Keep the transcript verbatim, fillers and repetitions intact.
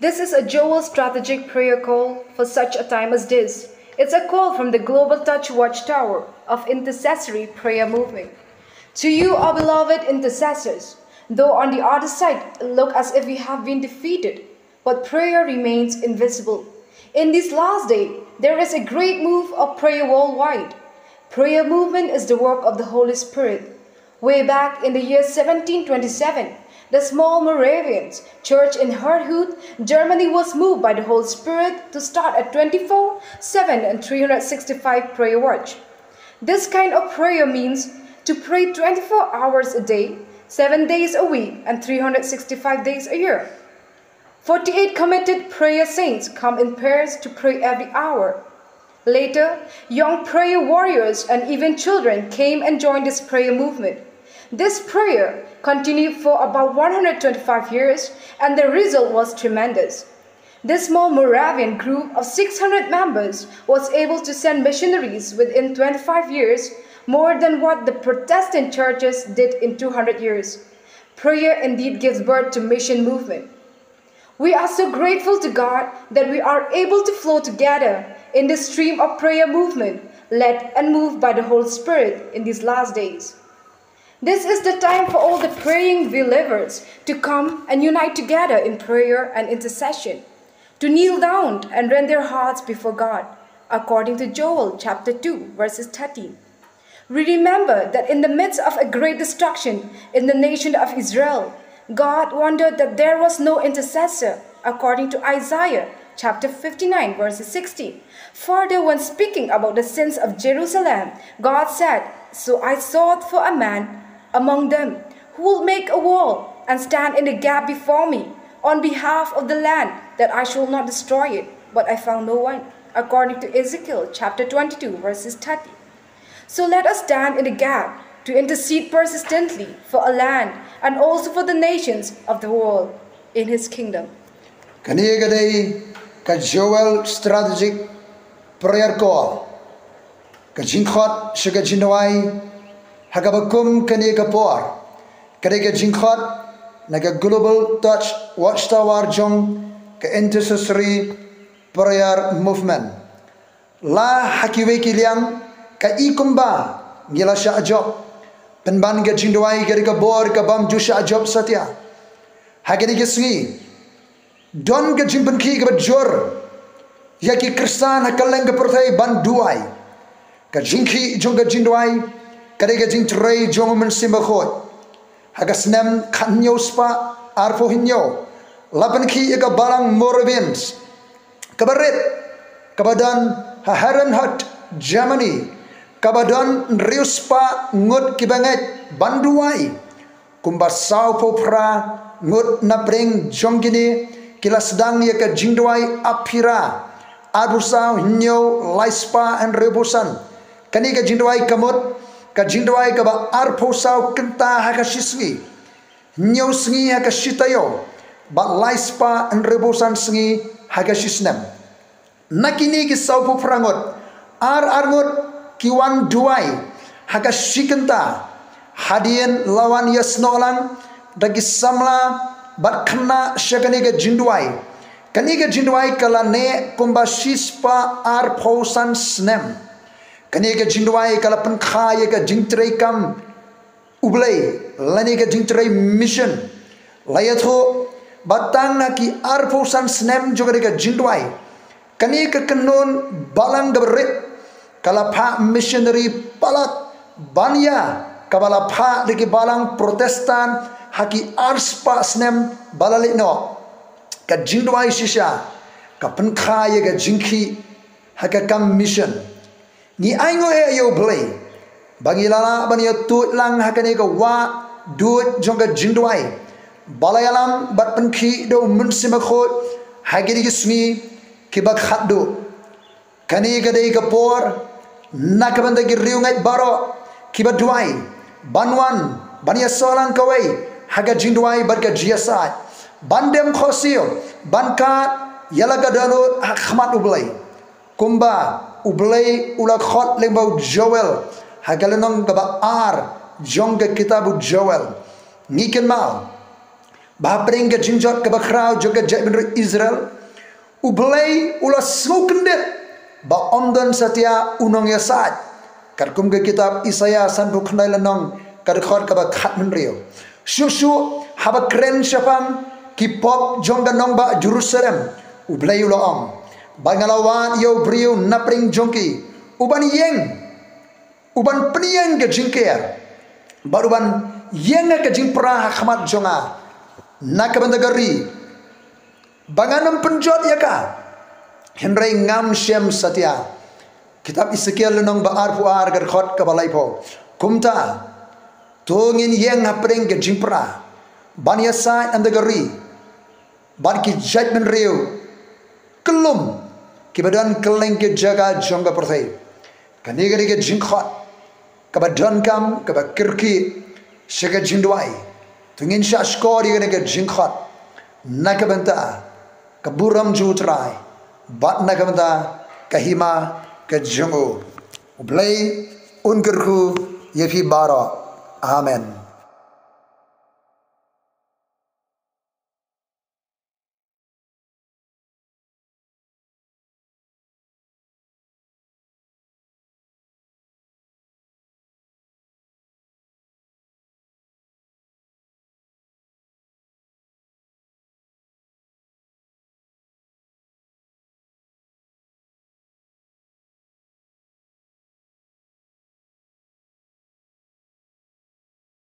This is a Joel strategic prayer call for such a time as this. It's a call from the Global Touch Watchtower of Intercessory Prayer Movement. To you, our beloved intercessors, though on the other side look as if we have been defeated, but prayer remains invisible. In this last day, there is a great move of prayer worldwide. Prayer movement is the work of the Holy Spirit. Way back in the year seventeen twenty-seven, the small Moravian church in Herrnhut, Germany was moved by the Holy Spirit to start a twenty-four seven and three hundred sixty-five prayer watch. This kind of prayer means to pray twenty-four hours a day, seven days a week, and three hundred sixty-five days a year. Forty-eight committed prayer saints come in pairs to pray every hour. Later, young prayer warriors and even children came and joined this prayer movement. This prayer continued for about one hundred twenty-five years, and the result was tremendous. This small Moravian group of six hundred members was able to send missionaries within twenty-five years, more than what the Protestant churches did in two hundred years. Prayer indeed gives birth to mission movement. We are so grateful to God that we are able to flow together in this stream of prayer movement, led and moved by the Holy Spirit in these last days. This is the time for all the praying believers to come and unite together in prayer and intercession, to kneel down and rend their hearts before God, according to Joel chapter two, verses thirteen. We remember that in the midst of a great destruction in the nation of Israel, God wondered that there was no intercessor, according to Isaiah chapter fifty-nine, verses sixteen. Further, when speaking about the sins of Jerusalem, God said, "So I sought for a man among them who will make a wall and stand in the gap before me on behalf of the land, that I shall not destroy it, but I found no one," according to Ezekiel chapter twenty-two, verses thirty. So let us stand in the gap to intercede persistently for a land and also for the nations of the world in His kingdom. Kane ka dei ka Joel Strategic Prayer Call. Ka jingkhot sha ka jingduwai ha kaba kum kane ka por. Ka dei ka jingkhot na ka Global Touch Watchtower jong ka Intercessory Prayer Movement. La ha kiwei ki liang ka i kumba ngi la shah jop. Pynban ka jingduwai ka dei ka bor ka bym ju shah jop satia. Ha kane ka sngi don ka jingpynkhih kaba jur ïa ki Khristan ha kylleng ka pyrthei ban duwai. Ka jingkhih jong ka jingduwai ka dei ka jingtrei jong u Mynsiem Bakhuid. Ha ka snem khathynñiew spah arphew hynñiew la pynkhih ïa ka balang Moravians kaba rit, kaba don ha Herrnhut, Germany, kaba don hynriew spah ngut kiba ngeit ban duwai. Kumba sawphew phra ngut na pdeng jong kine ki la sdang ïa ka jingduwai ap phira arphew saw hynñiew lai spah hynriewphew san. Kane ka jingduwai ka mut ka jingduwai kaba arphew saw kynta ha ka shi sngi, hynñiew sngi ha ka shi taïew, bad lai spah hynriewphew san sngi ha ka shi snem. Na kine ki sawphew phra ngut, ar ar ngut ki wan duwai ha ka shi kynta. Hadien la wan ïasnoh lang da ki samla bad khynnah sha kane ka jingduwai. Kane ka jingduwai ka la neh kumba shi spah arphew san snem. Kane ka jingduwai ka la pynkha ïa ka jingtrei kam U Blei lane ka jingtrei mission. La ïathuh ba tang ha ki arphew san snem jong kane ka jingduwai, kane ka kynhun balang kaba rit ka la phah missionary palat ban ïa kaba la phah da ki balang Protestant ha ki ar spah snem ba la leit noh. Ka jingduwai shisha ka pynkha ïa ka jingkhih ha ka kam mission. Ngi ainguh eh ïa U Blei ba ngi la lah ban ïa tuid lang ha kane ka wah duid jong ka jingduwai ba la ïalam bad pynkhih da U Mynsiem Bakhuid ha kine ki sngi kiba khatduh. Kane ka dei ka por na ka bynta ki riewngeit baroh kiba duwai ban wan ban ïasoh lang kawei ha ka jingduwai bad ka jingïasaid, ban dem khohsiew, ban kad ïa la ka dohnud ha khmat U Blei. Kumba U Blei u la khot lyngba u Joel ha ka lynnong kaba ar jong ka kitab u Joel. Ngi kynmaw Ba hapdeng ka jingjot kaba khraw jong ka jaitbynriew Israel, U Blei u la sngewkyndit ba ym don satia u nongïasaid, katkum ka kitab Isaïah sanphew khyndai lynnong, ka dkhot kaba khathynriew. Shuh shuh haba kren shaphang ki pop jong ka nongbah Jerusalem, U Blei u la ong, ba nga la wad ïa u briew napdeng jong ki, u ban ïeng, u ban pynïeng ka jingker, bad u ban ïeng ka jingpra ha khmat jong nga na ka bynta ka ri, ba ngan ym pynjot ïa ka, hynrei ngam shym satia. Kitab Esekiel lynnong ba arphew ar, ka dkhot kaba laiphew. Kumta, to ngin ïeng hapdeng ka jingpra ban ïasaid ïa ka ri bad ki jaitbynriew kyllum kiba don kylleng ki jaka jong ka pyrthei. Kane ka dei ka jingkhot kaba donkam, kaba kyrkieh sha ka jingduwai. To ngin shah shkor ïa kane ka jingkhot na ka bynta ka burom jong U Trai bad na ka bynta ka hima ka jong u. U Blei un kyrkhu ïa phi baroh. Amen.